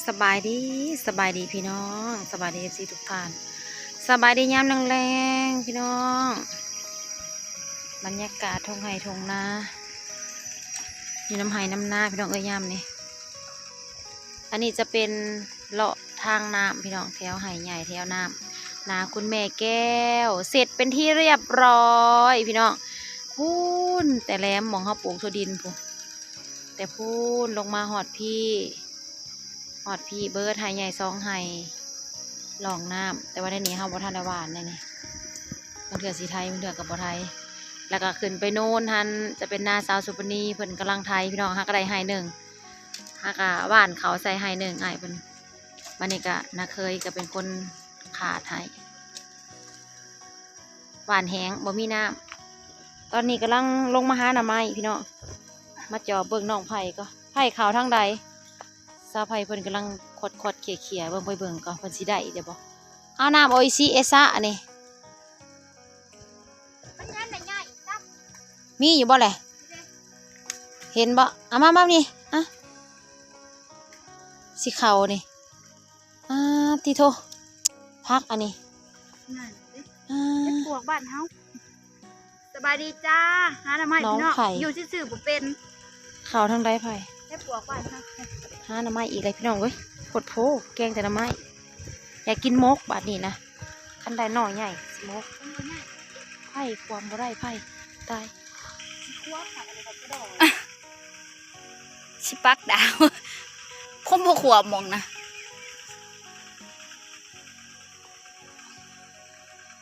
ສະບາຍດີ ສະບາຍດີພີ່ນ້ອງ ສະບາຍດີເອັຟຊີທຸກທ່ານ ສະບາຍດີຍາມແລງໆ ພີ່ນ້ອງ ບັນຍາກາດທົ່ງໄຮ່ທົ່ງນາ ຢູ່ນຳໄຮ່ນຳນາ ພີ່ນ້ອງເອີຍ ຍາມນີ້. ອັນນີ້ຈະເປັນເລາະທາງນ້ຳພີ່ນ້ອງ ແຖວໄຮ່ໃຫຍ່ແຖວນ້ຳນາຄຸນແມ່ແກ້ວ ເສັດເປັນທີ່ຮຽບຮ້ອຍພີ່ນ້ອງ. ພຸ້ນແຕ່ແຫຼມໝ່ອງເຮົາປູກຖົ່ວດິນພຸ້ນ ແຕ່ພຸ້ນລົງມາຮອດພີ້ ຮອດພີ້ເບີດ ໄຮ່ໃຫຍ່ສອງໄຮ່ ຮ່ອງນ້ຳ. ແຕ່ວ່າໃນນີ້ເຮົາບໍ່ທັນໄດ້ຫວ່ານໃນນີ້ ບາງເທື່ອຊິໄຖ ບາງເທື່ອກໍບໍ່ໄຖ. ແລ້ວກໍຂຶ້ນໄປໂນ້ນຫັ້ນ ຈະເປັນນາສາວສຸປະນີ ເພິ່ນກຳລັງໄຖພີ່ນ້ອງ ຫາກໍໄດ້ໄຮ່ໜຶ່ງ ຫາກະຫວ່ານເຂົ້າໃສ່ໄຮ່ໜຶ່ງ ອ້າຍເພິ່ນ. ບາດນີ້ກະນ້າເຂີຍກະເປັນຄົນຂາດໄຮ່ ຫວ່ານແຫ້ງ ບໍ່ມີນ້ຳ. ຕອນນີ້ກຳລັງລົງມາຫາໜໍ່ໄມ້ພີ່ນ້ອງ ມາຈອບເບິ່ງນ້ອງໄຜ່ກໍ ໄຜ່ເຂົ້າທາງໃດ. ສາວໄຜ່ເພິ່ນກຳລັງຂອດໆເຂຍໆ ເບິ່ງ ໄປເບິ່ງກ່ອນ ເພິ່ນຊິໄດ້ຢູ່ບໍ່. ເອົານ້ຳໂອອິຊິເອຊະອັນນີ້ ມັນຍັງໄດ້ໃຫຍ່ຊ້ຳ ມີຢູ່ບໍ່ແຫຼະ ເຫັນບໍ່? ເອົາມາ ມານີ້ ອະ ຊິເຂົ້ານີ້ ອາ ຕິໂທ ຜັກອັນນີ້ ນັ້ນເດ້ ອາ ເຫັດປວກບ້ານເຮົາ. ສະບາຍດີຈ້າ ຫາໜໍ່ໄມ້ ນ້ອງ ພີ່ນ້ອງ ໄຜ່ ຢູ່ຊື່ໆບໍ່ເປັນ ເຂົ້າທາງໃດໄຜ່ ເຮັດປວກບ້ານເຮົາ. ຫາໜໍ່ໄມ້ອີກແລ້ວພີ່ນ້ອງເອີຍ ໂພດໂພ ແກງແຕ່ໜໍ່ໄມ້ ຢາກກິນໝົກບາດນີ້ນະ ຄັນໄດ້ໜໍ່ໃຫຍ່ຊິໝົກ. ໄຜ່ຄວາມບໍ່ໄດ້ ໄຜ່ຕາຍ ຊິຄວາມ ຊິປັກດາວ ຄົມບໍ່ຄວາມໝ່ອງນະ.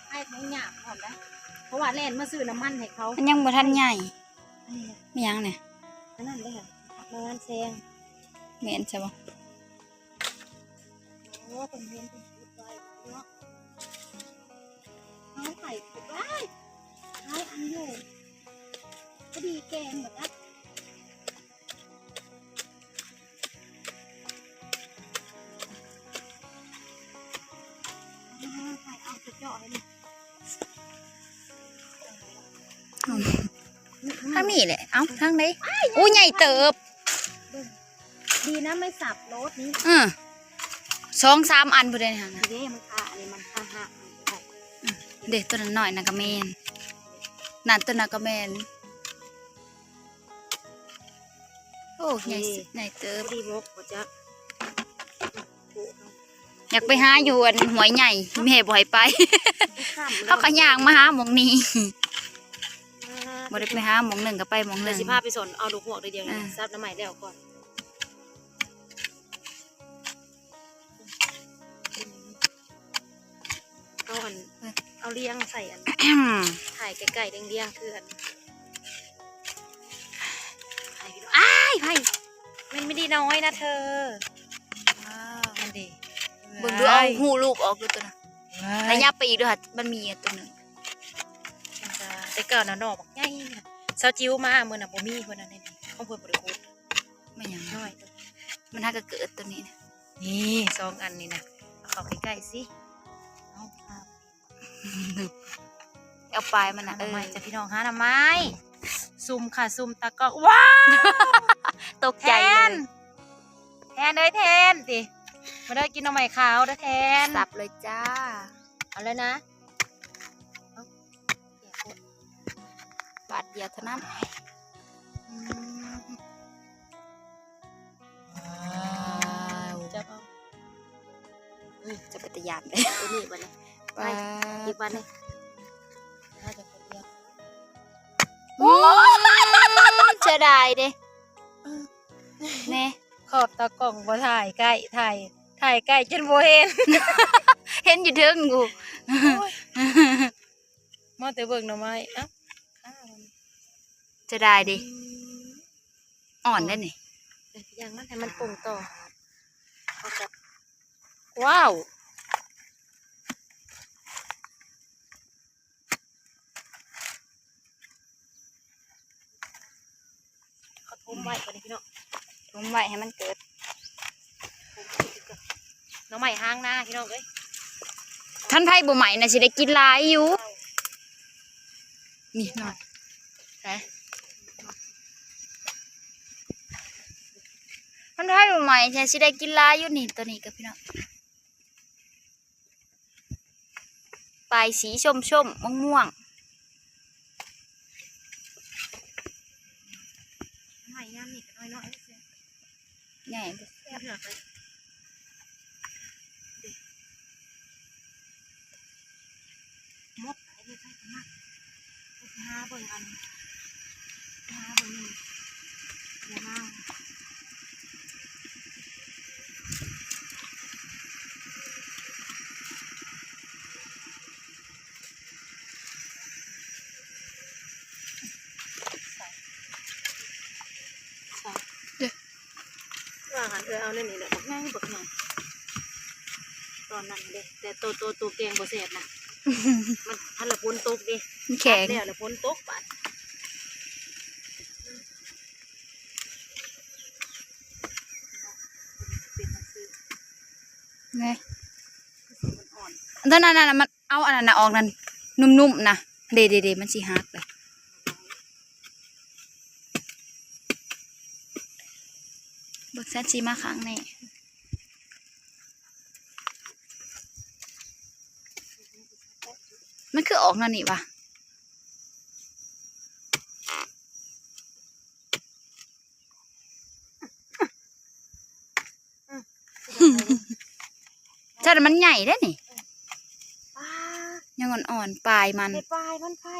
ໃຫ້ຂອງຫຍາບພ້ອມໄດ໋ ເພາະວ່າແລ່ນມາຊື້ນ້ຳມັນໃຫ້ເຂົາ ມັນຍັງບໍ່ທັນໃຫຍ່. ອັນນີ້ນະ ມີຫຍັງນີ້ ອັນນັ້ນເດ້ ຜັກນາງານແຊງ ແມ່ນຊະບໍ່? ໂອ້ ເພິ່ນເຫັນເພິ່ນຂຸດໄວ້ເນາະ ເຮົາໄປຂຸດໄວ້ຫຼາຍອັນຢູ່ ພໍດີແກງແລ້ວກະ ທາງນີ້ແຫຼະ ເອົ້າ ທາງໃດ? ໂອ້ ໃຫຍ່ເຕີບ ເບິ່ງ ດີນະ ໄມ້ສັບໂລດນີ້ ເອີ ສອງສາມອັນພຸ້ນເດ້ຫັ້ນນະ ເດ້ ມັນຄາ ອັນນີ້ມັນຄາຫັກ ເດ້ ຕົ້ນນັ້ນນ້ອຍນັ້ນກະແມ່ນ ນັ້ນຕົ້ນນັ້ນກະແມ່ນ. ໂອ້ ໃຫຍ່ ນີ້ ໃຫຍ່ເຕີບ ພໍດີໝົກບໍ່ຈັກ ຢາກໄປຫາຢູ່ອັນຫ້ວຍໃຫຍ່ ແມ່ບໍ່ໃຫ້ໄປ ເຮົາກໍຍ່າງມາຫາໝ່ອງນີ້ ບໍ່ໄດ້ໄປຫາໝ່ອງໜຶ່ງກໍໄປໝ່ອງໜຶ່ງ ຊິພາໄປສົນເອົາດອກຮວກເດີ ດຽວນີ້ ເອີ ສັບໜໍ່ໄມ້ແລ້ວກ່ອນ. ເອົາອັນ ເອີ ເອົາລຽງໃສ່ອັນ ຖ່າຍໃກ້ໆ ລຽງໆ ຄືອັນ ອ້າຍ ໄຜ່ ແມ່ນມີດີນ້ອຍນະເທີ ວ້າວ ນັ້ນເດ ເບິ່ງດູ ເອົາຮູລູກອອກດູຕົວນັ້ນ ຂະຫຍັບໄປອີກດູຫາ ມັນມີອັນຕົວໜຶ່ງ ມັນກະ ແຕ່ເກົ່ານະໜໍ່ບັກໃຫຍ່ ສາວຈິວມາມື້ນັ້ນບໍ່ມີ ເພິ່ນອັນນີ້ ຂອງເພິ່ນບໍ່ໄດ້ຂຸດ ແມ່ນຫຍັງ ນ້ອຍ ມັນຫາກະເກີດຕົວນີ້ນະ ນີ້ ສອງອັນນີ້ນະ ເອົາເຂົ້າໃກ້ໆ ຊິ ເອົາ ເອົາປາຍມັນນະ ເອີ ໜໍ່ໄມ້ຈ້ະພີ່ນ້ອງ ຫາໜໍ່ໄມ້ ຊຸ່ມຄ່ະ ຊຸ່ມຕາກ້ອງ ວ້າວ ຕົກໃຈເລີຍ ແທນ ແທນເອີຍ ແທນ ຕິ ມາເດີ ກິນໜໍ່ໄມ້ຂາວເດີແທນ ສັບເລີຍຈ້າ ເອົາເລີຍນະ ບາດດຽວເທົ່ານັ້ນ ອືມ ວ້າວ ຈັບເອົາ ເອີ ຈະເປັນຕາຢ້ານເດ້ ຕົວນີ້ບັດນີ້ ໄປ ອີກບັດນີ້ ໂອ້ຍ ເສຍດາຍເດ້ ແນ່ ຂອບຕາກ້ອງບໍ່ຖ່າຍໃກ້ ຖ່າຍ ຖ່າຍໃກ້ຈົນບໍ່ເຫັນ ເຫັນຢູ່ເທິງພຸ້ນ ໂອ້ຍ ມາແຕ່ເບິ່ງໜໍ່ໄມ້ ເອົ້າ ເສຍດາຍເດ້ ອືມ ອ່ອນໄດ໋ນີ້ ເອີ ຢ່າງມັນໃຫ້ມັນປົ່ງຕໍ່ ເອົາກັບ ວ້າວ ເອົາຖົມໄວ້ບັດນີ້ພີ່ນ້ອງ ຖົມໄວ້ໃຫ້ມັນເກີດ ໜໍ່ໄມ້ຫາງນາພີ່ນ້ອງເອີຍ ຄັນໄຟບໍ່ໄໝ້ນະ ຊິໄດ້ກິນຫຼາຍຢູ່ ນີ້ໜໍ່ໄມ້ ໃສ ເ ມັນໄດ້ໃໝ່ ແທ້ຊິໄດ້ກິນຫຼາຍຢູ່ນີ້ ໂຕນີ້ກໍພີ່ນ້ອງ ປາຍສີສົ້ມໆ ມ່ວງໆ ໃໝ່ຍາມນີ້ກໍນ້ອຍໆ ໃຫຍ່ ເຫຼືອໄປ ໝົດ ໄປເລີຍ ໄປກັນມາ ໄປຫາເບິ່ງອັນ ຫາເບິ່ງນີ້ ດຽວມາ ເດ້ ວ່າຫັ້ນ ເອີ ເອົາແນວນີ້ແຫຼະ ບັກໃຫຍ່ ບັກໃຫຍ່ ຕອນນັ້ນເດ້ ແຕ່ໂຕ ໂຕ ໂຕແກງບໍ່ແຊບນະ ມັນ ມັນລະຝົນຕົກເດ້ ມັນແຂງ ແລ້ວລະຝົນຕົກບາດ ເປັນຈັ່ງຊີ້ ນີ້ ມັນອ່ອນ ອັນນັ້ນນະ ມັນ ເອົາອັນນັ້ນນະອອກນັ້ນ ນຸ້ມໆ ນະ ເດ ເດ ເດ ມັນຊິຫັກເລີຍ ເບິ່ງ ຊັ້ນຊິມາຄັ້ງນີ້ ມັນຄືອອກແນວນີ້ຫວາ? ຊັ້ນມັນໃຫຍ່ເດ້ນີ້ ປາດ ຍັງອ່ອນໆ ປາຍມັນ ເອີ ປາຍມັນໄຜ່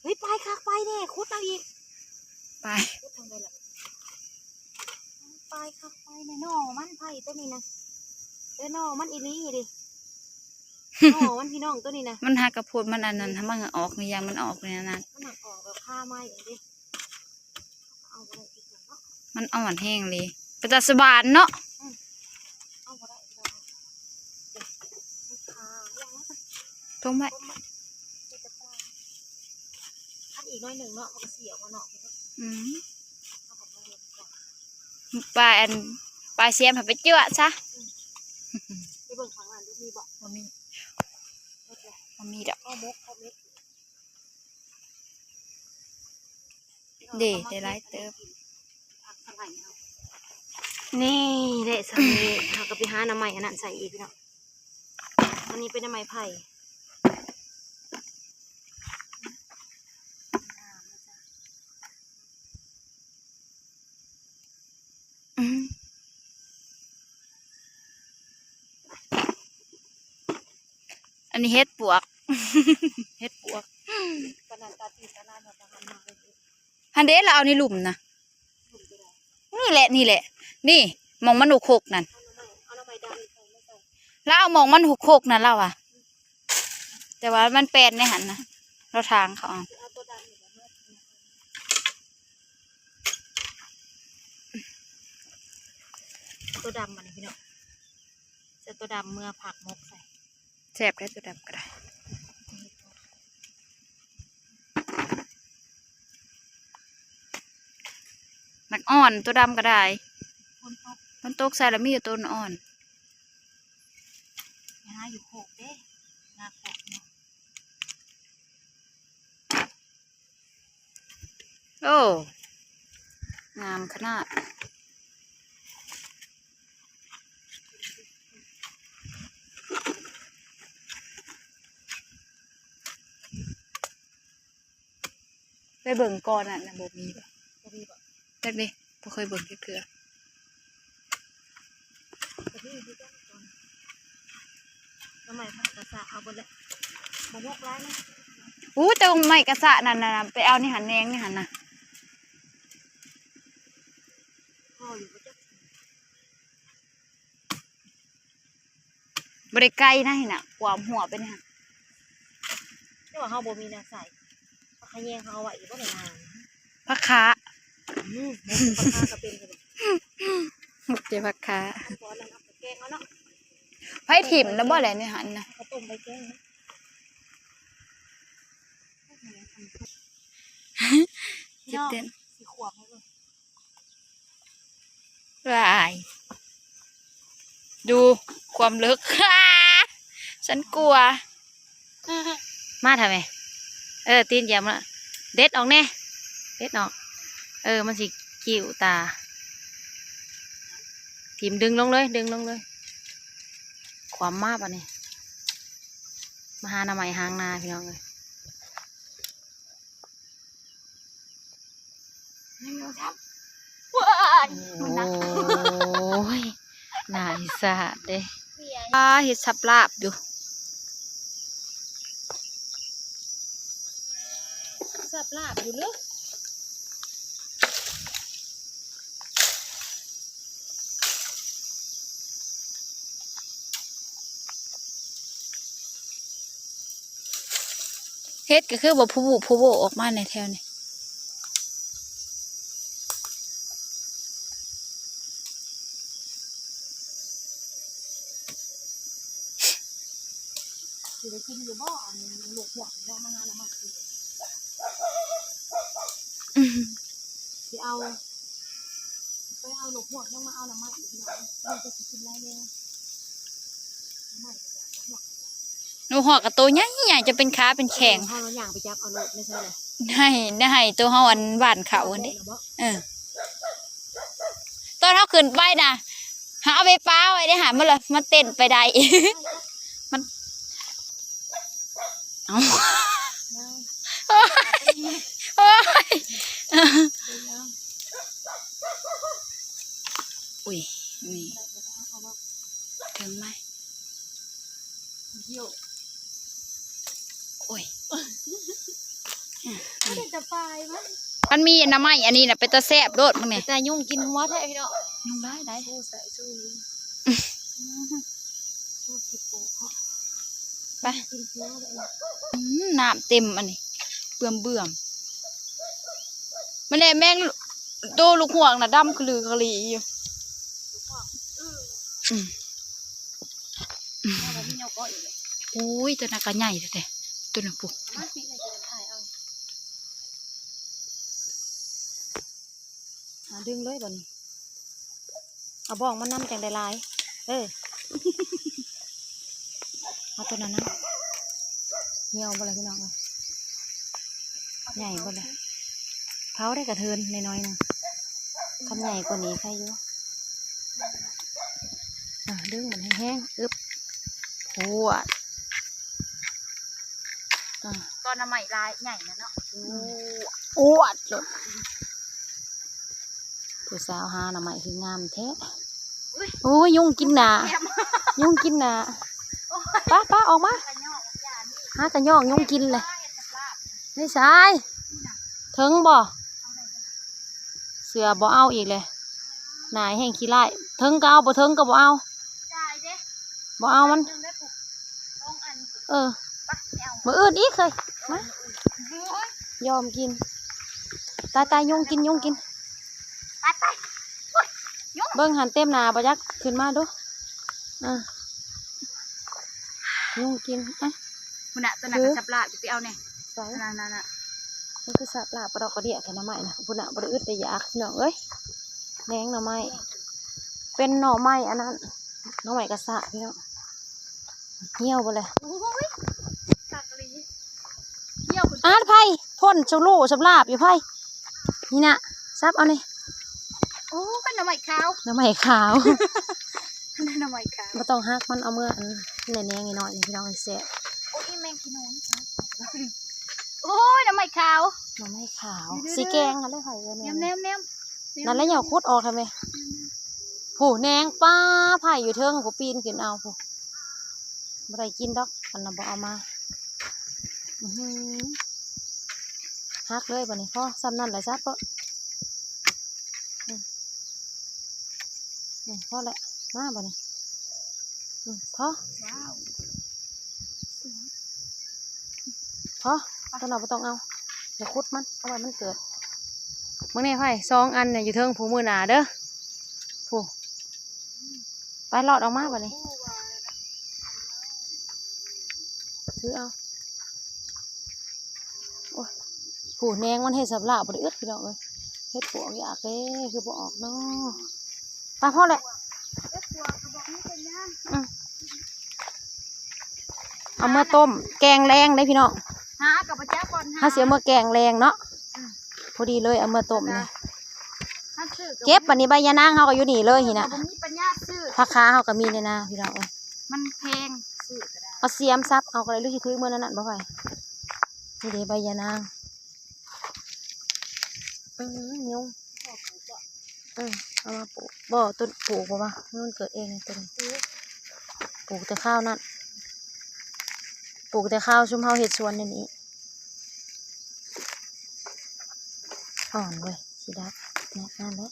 ເຮີ້ຍ ປາຍຄັກ ປາຍແດ່ ຂຸດເອົາອີກ ປາຍ ຂຸດທາງໃດລະ ປາຍຄັກ ປາຍແດ່ ໜໍ່ມັນໄຜ່ໂຕນີ້ນະ ເອີ ໜໍ່ມັນອີ່ຫຼີເດ້ ໜໍ່ມັນພີ່ນ້ອງໂຕນີ້ນະ ມັນຫາກະໂພດ ມັນອັນນັ້ນ ມັນອອກນີ້ ຢ່າງມັນອອກນີ້ນະ ມັນອອກແບບຄາໄມ້ເດ້. ເອົາບໍ່ໄດ້ອີກແລ້ວເນາະ ມັນອ່ອນແຮງເລີຍ ເປັນຕາສະບານເນາະ ອືມ ເອົາບໍ່ໄດ້ ເອົາບໍ່ໄດ້ ເອີ ມັນຄາ ລົງໄວ້ ລົງໄວ້ ຄັນອີກໜ້ອຍໜຶ່ງເນາະ ມັນກໍຊິອອກມານອກ ອືມ ເອົາອອກມາເບິ່ງກ່ອນ ປາຍອັນ ປາຍແຊມໃຫ້ໄປເຈື່ອຊະ ອືມ ໄປເບິ່ງຂ້າງຫຼັງດູ ມີບໍ່? ບໍ່ມີ ບໍ່ມີດອກ ເອົາໝົກ ເອົາເມັດ ເດ້ ໄດ້ຫຼາຍເຕີບ ນີ້ແຫຼະ ສ່ຳນີ້ ເຮົາກໍໄປຫາໜໍ່ໄມ້ອັນນັ້ນໃສ່ອີກເນາະ ອັນນີ້ເປັນໜໍ່ໄມ້ໄຜ່ ອືມ ອັນນີ້ເຫັດປວກ ເຫັດປວກ ປານນັ້ນຕາຕີຕາລານວ່າປານນັ້ນມາເລີຍ ຫັ້ນເດ້ ລາວເອົາໃນລຸ່ມນະ ນີ້ແຫຼະ ນີ້ແຫຼະ ນີ້ ໝ່ອງມັນຫົກໆ ນັ້ນ ເອົາໜໍ່ໄມ້ ເອົາໜໍ່ໄມ້ດຳໃສ່ ລາວເອົາໝ່ອງມັນຫົກໆ ນັ້ນລາວວ່າ ແຕ່ວ່າມັນແປນໃນຫັ້ນນະ ລາວຖາງເຂົາເອົາ ເອົາໂຕດຳນີ້ແຫຼະ ເອົາໂຕດຳມານີ້ພີ່ນ້ອງ ເອົາໂຕດຳເມືອຜັກໝົກໃສ່ ແຊບເດ້ ໂຕດຳກໍໄດ້ ມັນອ່ອນ ໂຕດຳກໍໄດ້ ຝົນຕົກ ຝົນຕົກໃສ່ລະມີແຕ່ໂຕອ່ອນ ໄປຫາຢູ່ໂຄກເດ້ ນາໂຄກເນາະ ໂອ້ ງາມຂະໜາດ ໄປເບິ່ງກ່ອນນັ້ນນະ ບໍ່ມີບໍ່? ບໍ່ມີບໍ່? ຈັກເດ້ ບໍ່ເຄີຍເບິ່ງຈັກເທື່ອ ກໍມີຄືກັນ ໜໍ່ໄມ້ພັນກະສະເອົາເບິດແຫຼະ ບໍ່ໝົກຫຼາຍນະ ໂອ້ ແຕ່ໜໍ່ໄມ້ກະສະນັ້ນນະ ໄປເອົາໃນຫັ້ນແນງໃນຫັ້ນນະ ພໍຢູ່ບໍ່ຈັກ ບໍ່ໄດ້ໄກນະ ຫັ້ນນະ ກວາມຫົວໄປນະ ແຕ່ວ່າເຮົາບໍ່ມີແນວໃສ່ ຜັກຂະແຍງເຮົາເອົາໄວ້ຢູ່ບໍ່ໄດ້ນານ ຜັກຂາ ອືມ ໝົກ ຜັກຂາກໍເປັນ ໝົກແຕ່ຜັກຂາ ບໍ່ ອັນນັ້ນເອົາໄປແກງເອົາເນາະ ໃຜຖິ້ມແລ້ວບໍ່ແຫຼະໃນຫັ້ນນະ ເອົາໄປຕົ້ມໄປແກງ ເຈັບເຕັ້ນ ຊິຂວບໃຫ້ເບິ່ງ ວ້າຍ ດູຄວາມເລິກ ສັນກົວ ມາທຳໄມ ເອີ ຕີນຢຽບລະ ເດັດອອກແດ່ ເດັດອອກ ເອີ ມັນຊິກິ້ວຕາ ທີມດຶງລົງເລີຍ ດຶງລົງເລີຍ ຄວ່ຳມາບາດນີ້ ມາຫາໜໍ່ໄມ້ຫາງນາ ພີ່ນ້ອງເອີຍ. ໂອ້ຍ ໜ້າອິດສະຫາດເດ້ ອ່າ ເຮັດສັບລາບຢູ່ ສັບລາບຢູ່ເລີຍ. ເຫັດກໍຄືບໍ່ຜູ້ບຸຜູ້ໂບ້ອອກມາໃນແຖວນີ້ ຊິໄດ້ກິນຢູ່ບໍ່ ອັນລູກພວກນີ້ເນາະ ມາຫາໜໍ່ໄມ້ກິນ ຊິເອົາ ໄປເອົາລູກພວກຍັງມາເອົາໜໍ່ໄມ້ອີກ ພີ່ນ້ອງ ມັນກໍຊິກິນຫຼາຍແນວ ໜໍ່ໄມ້ກໍຢາກ ລູກຮອກກໍໂຕໃຫຍ່ໆ ຈະເປັນຂາເປັນແຂ້ງ ເອີ ເຮົາຍ່າງໄປຈັບເອົາໂລດ ໃນໃສລະ ໃນໄຮ່ ໃນໄຮ່ໂຕເຮົາ ອັນຫວ່ານເຂົ້າຫັ້ນເດ້ ເອີ ຕອນເຮົາຂຶ້ນໄປນະ ເຮົາເອົາໄປປະໄວ້ເດ້ຫາ ມັນລະ ມັນເຕັ້ນໄປໄດ້ ມັນ ເອົ້າ ໂອ້ຍ ໂອ້ຍ ໂອ້ຍ ນີ້ ເຖິງໄໝ? ໂອ້ຍ ຄັນມີໜໍ່ໄມ້ອັນນີ້ນະ ເປັນຕາແຊບໂລດ ເບິ່ງແດ່ ແຕ່ຍຸງກິນຫົວແທ້ ພີ່ນ້ອງ ຍຸງຫຼາຍໃດ ໄປ ອືມ ນ້ຳເຕັມອັນນີ້ ເບື່ອມໆ ມັນແຫຼະ ແມງໂຕລູກຮວກນະ ດຳຄະລືຄະລີຢູ່ ອືມ ອືມ ໂອ້ຍ ໂຕນັ້ນກໍໃຫຍ່ແທ້ໆ ໂຕນັ້ນພຸ້ນ ຫາດຶງເລີຍບາດນີ້ ເອົາບ້ອງມັນນຳຈັ່ງໄດ້ຫຼາຍ ເອີ ເອົາໂຕນັ້ນນຳ ຫ່ຽວບໍ່ລະພີ່ນ້ອງເອີຍ ໃຫຍ່ບໍ່ລະ ເຜົາໄດ້ກະເທີນໜ້ອຍໆໜຶ່ງ ຄັນໃຫຍ່ກວ່ານີ້ໄຄຢູ່ ອ່າ ດຶງມັນແຮງໆ ອຶບ ພວດ ອ່າ ຕອນໜໍ່ໄມ້ລາຍໃຫຍ່ນະເນາະ ອືມ ອວດໂລດ ຜູ້ສາວຫາໜໍ່ໄມ້ຄືງາມແທ້ ໂອ້ຍ ຍຸງກິນໜ້າ ຍຸງກິນໜ້າ ໄປໆ ອອກມາ ຫາກະຍ້ອງຍຸງກິນເລີຍ ໃນສາຍ ເຖິງບໍ່? ເສື້ອບໍ່ເອົາອີກເລີຍ ໜ້າແຮງຂີ້ລ້າຍ ເຖິງກໍເອົາ ບໍ່ເຖິງກໍບໍ່ເອົາ ບໍ່ເອົາມັນ ເອີ ມື້ອື່ນອີກເຮີ້ຍ ມາ ຍອມກິນ ຕາຍໆ ຍຸງກິນ ຍຸງກິນ ໄປໆ ໂອ້ຍ ຍຸງ ເບິ່ງຫັ້ນເຕັມໜ້າບໍ່ຈັກ ຂຶ້ນມາດູ ອ່າ ຍຸງກິນ ອ່ະ ພຸ້ນນະ ໂຕນັ້ນກໍສັບລາບ ໄປເອົາແດ່ ໃສ ນັ້ນໆໆ ມັນຄືສັບລາບກະດອກກະເດຍແທ້ໜໍ່ໄມ້ນະ ພຸ້ນນະ ບໍ່ໄດ້ອຶດໄດ້ຢາກ ພີ່ນ້ອງເອີຍ ແໜງໜໍ່ໄມ້ ເປັນໜໍ່ໄມ້ອັນນັ້ນ ໜໍ່ໄມ້ກະຊະ ພີ່ນ້ອງ ຫ່ຽວບໍ່ແລະ ໂອ້ຍ ຄັກອີ່ຫຼີ ຫ່ຽວ ອາດໄຜ ພົ້ນສະລູສຳລາບຢູ່ໄຜ ນີ້ນະ ສັບເອົານີ້ ໂອ້ຍ ໜໍ່ໄມ້ຂາວ ໜໍ່ໄມ້ຂາວ ໜໍ່ໄມ້ຂາວ ບໍ່ຕ້ອງຫັກມັນ ເອົາເມືອ ອັນ ແໜງນ້ອຍໆ ນີ້ ພີ່ນ້ອງ ແຊບ ໂອ້ຍ ອີ່ແມງຂີ້ໜູ ໂອ້ຍ ໜໍ່ໄມ້ຂາວ ໜໍ່ໄມ້ຂາວ ຊິແກງຫັ້ນແຫຼະ ໄຜເອີຍ ແນມໆໆ ນັ້ນແຫຼະ ຫຍັງຂຸດອອກຫັ້ນແມ ຜູ້ແໜງ ປ້າ ໄຜຢູ່ເທິງ ຜູ້ປີນຂຶ້ນເອົາ ຜູ້ ບໍ່ໄດ້ກິນດອກ ອັນນັ້ນບໍ່ເອົາມາ ອືຫື ຫັກເລີຍບາດນີ້ ພໍສ່ຳນັ້ນລະ ສັບໂລດ ອືມ ອືມ ພໍແລ້ວ ມາບາດນີ້ ອືມ ພໍ ວ້າວ ພໍ ຕົວນັ້ນບໍ່ຕ້ອງເອົາ ຢ່າຂຸດມັນ ເອົາໄວ້ມັນເກີດ ເບິ່ງແດ່ ໄຜ ສອງອັນນີ້ຢູ່ເທິງ ຜູ້ ມື້ໜ້າເດີ ຜູ້ ໄປ ລອດອອກມາບາດນີ້ ຖືເອົາ ໂອ້ຍ ຜູ້ແໜງມັນເຮັດສຳລາບບໍ່ໄດ້ອຶດ ພີ່ນ້ອງເອີຍ ເຮັດປວກຢາກເດ້ ຄືບໍ່ອອກເນາະ ໄປ ພໍແລ້ວ ອືມ ເອົາເມືອຕົ້ມແກງແລງເດ້ ພີ່ນ້ອງ ຫາກໍບໍ່ຈັກບ່ອນຫາ ເຮົາຊິເອົາເມືອແກງແລງເນາະ ອືມ ພໍດີເລີຍ ເອົາເມືອຕົ້ມນີ້ ຫາຊື້ກໍ ເກັບບາດນີ້ ໃບຍານາງເຮົາກໍຢູ່ນີ້ເລີຍ ນີ້ນະ ບໍ່ມີປັນຍາ ຜັກຄາເຮົາກໍມີໃນນາພີ່ນ້ອງເອີຍ ມັນແພງ ຊື້ກໍໄດ້ ເອົາສຽມສັບເອົາກໍໄດ້ ຫຼືຊິຖືເມືອນັ້ນບໍ່ໄຜ ນີ້ເດ້ໃບຢານາງ ອືມ ຍຸງ ເອີ ເອົາມາປູກ ບໍ່ ຕົ້ນປູກບໍ່ວະ ມັນເກີດເອງນີ້ຕົ້ນ ປູກແຕ່ຄາວນັ້ນ ປູກແຕ່ຄາວຊຸມເຮົາເຮັດສວນຢູ່ນີ້ ອ່ອນເວີຍ ຊິດັບ ແນະ ນັ້ນແຫຼະ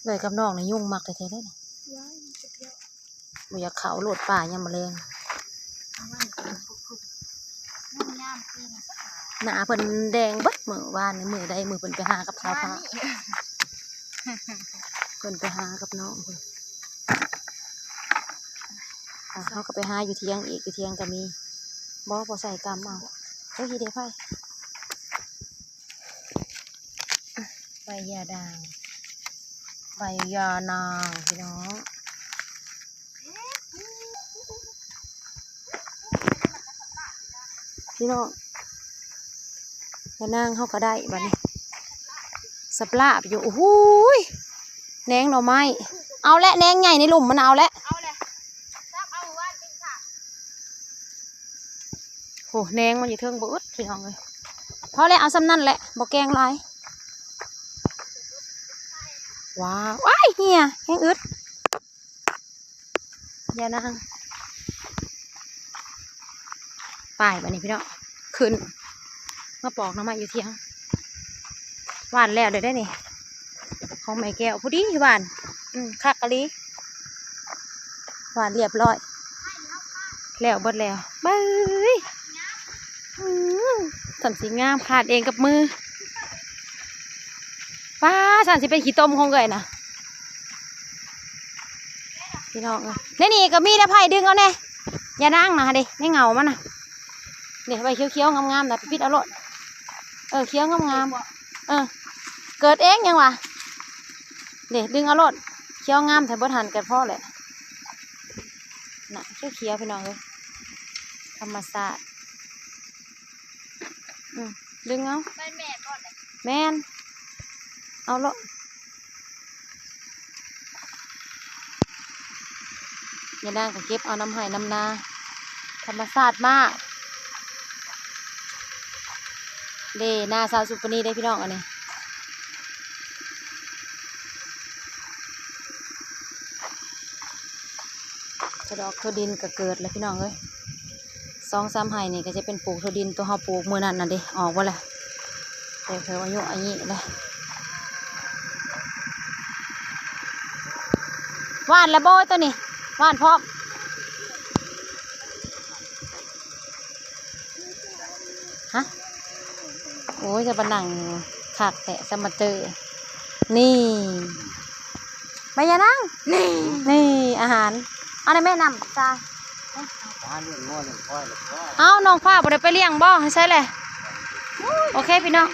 ເອື້ອຍກັບນ້ອງນີ້ຍຸງມັກແທ້ໆເດ້ ບໍ່ຢາກເຂົ້າໂລດປ່າຍາມມື້ແລງ ໜ້າເພິ່ນແດງເບິດມື້ວານນີ້ ມື້ໃດມື້ເພິ່ນໄປຫາກັບສາວພາ ເພິ່ນໄປຫາກັບນ້ອງເພິ່ນ ອ່ະ ເຮົາກໍໄປຫາຢູ່ຖຽງອີກ ຢູ່ຖຽງກໍມີ ບໍ່ ບໍ່ໃສ່ກຳເອົາ ໂອ້ຍ ເດໄຜ ໃບຢານາງ ໃບຢານາງ ພີ່ນ້ອງ ພີ່ນ້ອງ ຢານາງເຮົາກໍໄດ້ບັດນີ້ ສັບລາບຢູ່ ໂອ້ໂຫຍ ແໜງໜໍ່ໄມ້ ເອົາແຫຼະ ແໜງໃຫຍ່ໃນລຸ່ມມັນ ເອົາແຫຼະ ເອົາແຫຼະ ໂຫ ແໜງມັນຢູ່ເທິງບໍ່ອຶດ ພີ່ນ້ອງເອີຍ ພໍແລ້ວ ເອົາສ່ຳນັ້ນແຫຼະ ບໍ່ແກງຫຼາຍ ວ້າວ ອ້າຍ ເຫື່ອ ແຮງອຶດ ຢ່ານາງ ໄປບັດນີ້ພີ່ນ້ອງ ຂຶ້ນມາປອກໜໍ່ໄມ້ຢູ່ຖຽງ ຫວ່ານແລ້ວເດ້ນີ້ ຂອງແມ່ແກ້ວ ພໍດີຫວ່ານ ອືມ ຄັກອີ່ຫຼີ ຫວ່ານລຽບຮ້ອຍ ແລ້ວເບິດແລ້ວ ເບິ່ງ ອືມ ສ່ຳຊິງາມ ຄາດເອງກັບມື ປ້າ ສັນຊິເປັນຂີ້ຕົມຂອງເອື້ອຍນະ ພີ່ນ້ອງເອີຍ ໃນນີ້ກໍມີແດ່ ໃຜດຶງເອົາແດ່ ຢ່ານາງນະເດ້ ໃນເຫງົາມັນນະ ນີ້ ໃບຂຽວໆງາມໆນະ ໄປປິດເອົາໂລດ ເອີ ຂຽວງາມໆ ເອີ ເກີດເອງຫຍັງຫວາ ນີ້ ດຶງເອົາໂລດ ຂຽວງາມແທ້ ເບິດຫັ້ນກໍພໍແຫຼະ ນະ ຂຽວໆ ພີ່ນ້ອງເອີຍ ທຳມະຊາດ ອືມ ດຶງເອົາ ແມ່ນບໍ່ນີ້ ແມ່ນ ເອົາໂລດ ຍານາງກໍເກັບເອົານຳໄຮ່ນຳນາ ທຳມະຊາດມາກ ເດ້ ນາສາວສຸປະນີເດ້ ພີ່ນ້ອງ ອັນນີ້ ກະດອກຖົ່ວດິນກໍເກີດແລ້ວພີ່ນ້ອງເອີຍ ສອງສາມໄຮ່ນີ້ກໍຈະເປັນປູກຖົ່ວດິນ ຕົວເຮົາປູກມື້ນັ້ນນະເດ້ ອອກເບິດແລ້ວ ແຕ່ເພິ່ນອາຍຸອາຍິແລ້ວ ຫວ່ານແລ້ວບໍ່ຕົວນີ້ ຫວ່ານພ້ອມ ຮະ ໂອ້ຍ ຈະມານັ່ງຄັກແທ້ ສະມາເຕີ ນີ້ ແມ່ຍານາງ ນີ້ ນີ້ອາຫານ ເອົາໃນແມ່ນ້ຳຊາ ຫາລ້ຽງງົວລ້ຽງຄວາຍແລ້ວ ເອົ້າ ນ້ອງຟ້າບໍ່ໄດ້ໄປລ້ຽງບໍ່ ໃຫ້ໃສແຫຼະ ໂອເຄພີ່ນ້ອງ